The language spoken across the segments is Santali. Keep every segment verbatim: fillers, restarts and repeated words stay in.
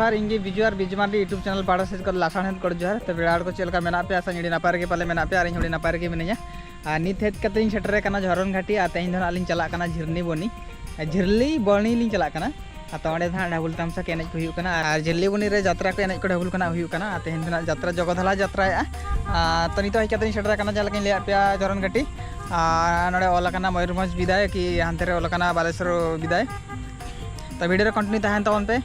ᱟᱨ ᱤᱧ ᱜᱮ ᱵᱤᱡᱩ ᱟᱨ ᱵᱤᱡᱩ ᱢᱟᱨᱰᱤ YouTube channel ᱯᱟᱦᱴᱟ ᱥᱮᱫ ᱠᱷᱚᱱ ᱞᱟᱥᱟᱬᱦᱮᱫ ᱜᱚᱰ ᱡᱚᱦᱟᱨ᱾ ᱛᱚ ᱯᱮᱲᱟ ᱦᱚᱲ ᱠᱚ ᱪᱮᱫ ᱞᱮᱠᱟ ᱢᱮᱱᱟᱜ ᱯᱮᱭᱟ? ᱟᱥᱟ ᱟᱹᱰᱤ ᱱᱟᱯᱟᱭ ᱨᱮᱜᱮ ᱯᱟᱞᱮ ᱢᱮᱱᱟᱜ ᱯᱮᱭᱟ, ᱟᱨ ᱤᱧ ᱦᱚᱸ ᱟᱹᱰᱤ ᱱᱟᱯᱟᱭ ᱨᱮᱜᱮ ᱢᱤᱱᱟᱹᱧᱟ᱾ ᱟᱨ ᱱᱤᱛ ᱦᱮᱡ ᱠᱟᱛᱮ ᱤᱧ ᱥᱮᱴᱮᱨ ᱟᱠᱟᱱᱟ ᱡᱷᱚᱨᱚᱱ ᱜᱷᱟᱴᱤ, ᱟᱨ ᱛᱮᱦᱮᱧ ᱫᱚ ᱱᱟᱜ ᱞᱤᱧ ᱪᱟᱞᱟᱜ ᱠᱟᱱᱟ ᱡᱷᱤᱨᱞᱤ ᱵᱚᱱᱤ, ᱡᱷᱤᱨᱞᱤ ᱵᱚᱱᱤ ᱞᱤᱧ ᱪᱟᱞᱟᱜ ᱠᱟᱱᱟ᱾ ᱟᱨ ᱛᱚ ᱚᱸᱰᱮ ᱫᱚ ᱱᱟᱜ ᱰᱷᱟᱵᱩᱞ ᱛᱟᱢᱥᱟ ᱠᱚ ᱮᱱᱮᱡ ᱠᱚ ᱦᱩᱭᱩᱜ ᱠᱟᱱᱟ, ᱟᱨ ᱡᱷᱤᱨᱞᱤ ᱵᱚᱱᱤ ᱨᱮ ᱡᱟᱛᱨᱟ ᱠᱚ ᱮᱱᱮᱡ ᱠᱚ ᱰᱷᱟᱵᱩᱞ ᱠᱚ ᱱᱟᱜ ᱦᱩᱭᱩᱜ ᱠᱟᱱᱟ᱾ ᱟᱨ ᱛᱮᱦᱮᱧ ᱫᱚ ᱱᱟᱜ ᱡᱟᱛᱨᱟ ᱡᱚᱜᱚ ᱫᱷᱟᱞᱟ ᱡᱟᱛᱨᱟᱭᱮᱜᱼᱟ᱾ ᱟᱨ ᱛᱚ ᱱᱤᱛᱚᱜ ᱦᱮᱡ ᱠᱟᱛᱮ ᱤᱧ ᱥᱮᱴᱮᱨ ᱟᱠᱟᱱᱟ, ᱡᱟᱦᱟᱸ ᱞᱮᱠᱟᱧ ᱞᱟᱹᱭᱟᱫ ᱯᱮᱭᱟ, ᱡᱷᱚᱨᱚᱱ ᱜᱷᱟᱴᱤ᱾ ᱟᱨ ᱱᱚᱰᱮ ᱚᱞ ᱟᱠᱟᱱᱟ ᱢᱚᱭᱩᱨᱵᱷᱚᱸᱡᱽ ᱵᱤᱫᱟᱭ, ᱠᱤ ᱦᱟᱱᱛᱮ ᱨᱮ ᱚᱞ ᱟᱠᱟᱱᱟ ᱵᱟᱞᱮᱥᱚᱨ ᱵᱤᱫᱟᱭ᱾ ᱛᱚ ᱵᱷᱤᱰᱤᱭᱳ ᱨᱮ ᱠᱚᱱᱴᱤᱱᱤᱭᱩ ᱛᱟᱦᱮᱱ ᱛᱟᱵᱚᱱ ᱯᱮ᱾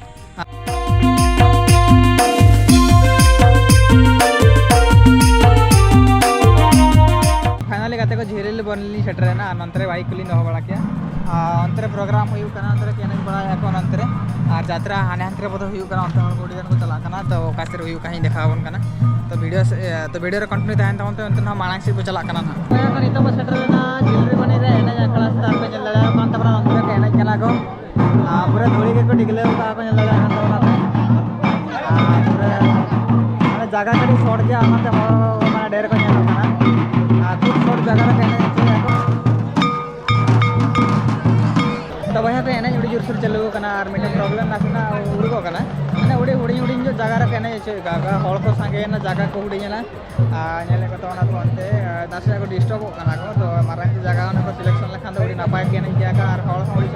ᱯᱷᱟᱭᱱᱟᱞᱤ ᱜᱟᱛᱮ ᱠᱚ, ᱡᱷᱤᱨᱤᱞ ᱵᱚᱱ ᱞᱤᱧ ᱥᱮᱴᱮᱨᱮᱱᱟ᱾ ᱟᱨ ᱱᱚᱱᱛᱮ ᱨᱮ ᱵᱟᱭᱤᱠ ᱠᱚᱞᱤᱧ ᱫᱚᱦᱚ ᱵᱟᱲᱟ ᱠᱮᱜᱼᱟ᱾ ᱟᱨ ᱚᱱᱛᱮ ᱨᱮ ᱯᱨᱳᱜᱨᱟᱢ ᱦᱩᱭᱩᱜ ᱠᱟᱱᱟ, ᱚᱱᱛᱮ ᱨᱮ ᱮᱱᱮᱡ ᱵᱟᱲᱟᱭᱟᱠᱚ ᱱᱚᱱᱛᱮ ᱨᱮ᱾ ᱟᱨ ᱡᱟᱛᱨᱟ ᱦᱟᱱᱮ ᱦᱟᱱᱛᱮ ᱨᱮ ᱵᱚᱫᱷᱚᱭ ᱦᱩᱭᱩᱜ ᱠᱟᱱᱟ, ᱚᱱᱛᱮ ᱦᱚᱲ ᱠᱚ ᱟᱹᱰᱤ ᱜᱟᱱ ᱠᱚ ᱪᱟᱞᱟᱜ ᱠᱟᱱᱟ᱾ ᱛᱚ ᱚᱠᱟ ᱥᱮᱫ ᱨᱮ ᱦᱩᱭᱩᱜ ᱠᱟᱱᱟ ᱤᱧ ᱫᱮᱠᱷᱟᱣ ᱟᱵᱚᱱ ᱠᱟᱱᱟ᱾ ᱛᱚ ᱵᱷᱤᱰᱤᱭᱳ ᱥᱮ-, ᱛᱚ ᱵᱷᱤᱰᱤᱭᱳ ᱨᱮ ᱠᱚᱱᱴᱤᱱᱤᱭᱩ ᱛᱟᱦᱮᱱ ᱛᱟᱵᱚᱱ ᱯᱮ, ᱚᱱᱛᱮ ᱦᱚᱸ ᱢᱟᱲᱟᱝ ᱥᱮᱫ ᱵᱚ ᱪᱟᱞᱟᱜ ᱠᱟᱱᱟ ᱱᱟᱦᱟᱜ᱾ ᱱᱤᱛᱚᱜ ᱵᱚ ᱥᱮᱴᱮᱨ ᱮᱱᱟ ᱡᱷᱤᱞᱨᱤ ᱵᱟᱹᱱᱤ ᱨᱮ ᱮᱱᱮᱡ ᱟᱠᱷᱲᱟ ᱥᱮᱫ᱾ ᱟᱨ ᱯᱮ ᱧᱮᱞ ᱫᱟᱲᱮᱭᱟᱜ ᱠᱟᱱ ᱛᱟᱵᱚᱱᱟ, ᱚᱱᱛᱮ ᱨᱮ ᱮᱱᱮᱡ ᱠᱟᱱᱟ ᱠᱚ᱾ ᱟᱨ ᱯᱩᱨᱟᱹ ᱫᱷᱩᱲᱤ ᱜᱮᱠᱚ ᱰᱤᱜᱽᱞᱟᱹᱣ ᱠᱟᱜᱼᱟ ᱠᱚ, ᱧᱮᱞ ᱫᱟᱲᱮᱭᱟᱜ ᱠᱟᱱ ᱛᱟᱵᱚᱱᱟ ᱯᱮ᱾ ᱟᱨ ᱯᱩᱨᱟᱹ ᱢᱟᱱᱮ ᱡᱟᱭᱜᱟ ᱠᱟᱹᱴᱤᱡ ᱥᱚᱨᱴ ᱜᱮᱭᱟ, ᱚᱱᱟᱛᱮ ᱦᱚᱲ ᱢᱟᱱᱮ ᱰᱷᱮᱨ ᱠᱚ ᱧᱮᱞᱚᱜ ᱠᱟᱱᱟ᱾ ᱟᱨ ᱠᱷᱩᱵ ᱥᱚᱨᱴ ᱡᱟᱭᱜᱟ ᱨᱮ ᱮᱱᱮᱡ ᱦᱚᱪᱚᱭᱟᱠᱚ᱾ ᱛᱚ ᱵᱚᱭᱦᱟ ᱠᱚ, ᱮᱱᱮᱡ ᱟᱹᱰᱤ ᱡᱳᱨᱥᱳᱨ ᱪᱟᱹᱞᱩ ᱟᱠᱟᱱᱟ, ᱟᱨ ᱢᱤᱫᱴᱮᱱ ᱯᱨᱚᱵᱞᱮᱢ ᱱᱟᱥᱮᱱᱟᱜ ᱩᱰᱩᱠᱚᱜ ᱠᱟᱱᱟ, ᱢᱟᱱᱮ ᱟᱹᱰᱤ ᱦᱩᱰᱤᱧ ᱦᱩᱰᱤᱧ ᱧᱚᱜ ᱡᱟᱭᱜᱟ ᱨᱮᱠᱚ ᱮᱱᱮᱡ ᱦᱚᱪᱚᱭᱮᱫ ᱠᱚᱣᱟ, ᱦᱚᱲ ᱠᱚ ᱥᱟᱸᱜᱮᱭᱮᱱᱟ, ᱡᱟᱭᱜᱟ ᱠᱚ ᱦᱩᱰᱤᱧᱮᱱᱟ᱾ ᱟᱨ ᱧᱮᱞᱮᱫ ᱠᱚ ᱛᱟᱵᱚᱱᱟ ᱠᱚ ᱚᱱᱛᱮ, ᱟᱨ ᱱᱟᱥᱮᱱᱟᱜ ᱠᱚ ᱰᱤᱥᱴᱟᱵᱚᱜ ᱠᱟᱱᱟ ᱠᱚ᱾ ᱛᱚ ᱢᱟᱨᱟᱝ ᱧᱚᱜ ᱡᱟᱭᱜᱟ ᱚᱱᱟ ᱠᱚ ᱥᱤᱞᱮᱠᱥᱚᱱ ᱞᱮᱠᱷᱟᱱ ᱫᱚ ᱟᱹᱰᱤ ᱱᱟᱯᱟᱭ ᱠᱚ ᱮᱱᱮᱡ ᱜᱮᱭᱟ ᱠᱚ, ᱟᱨ ᱦᱚᱲ ᱦᱚᱸ ᱟᱹᱰᱤ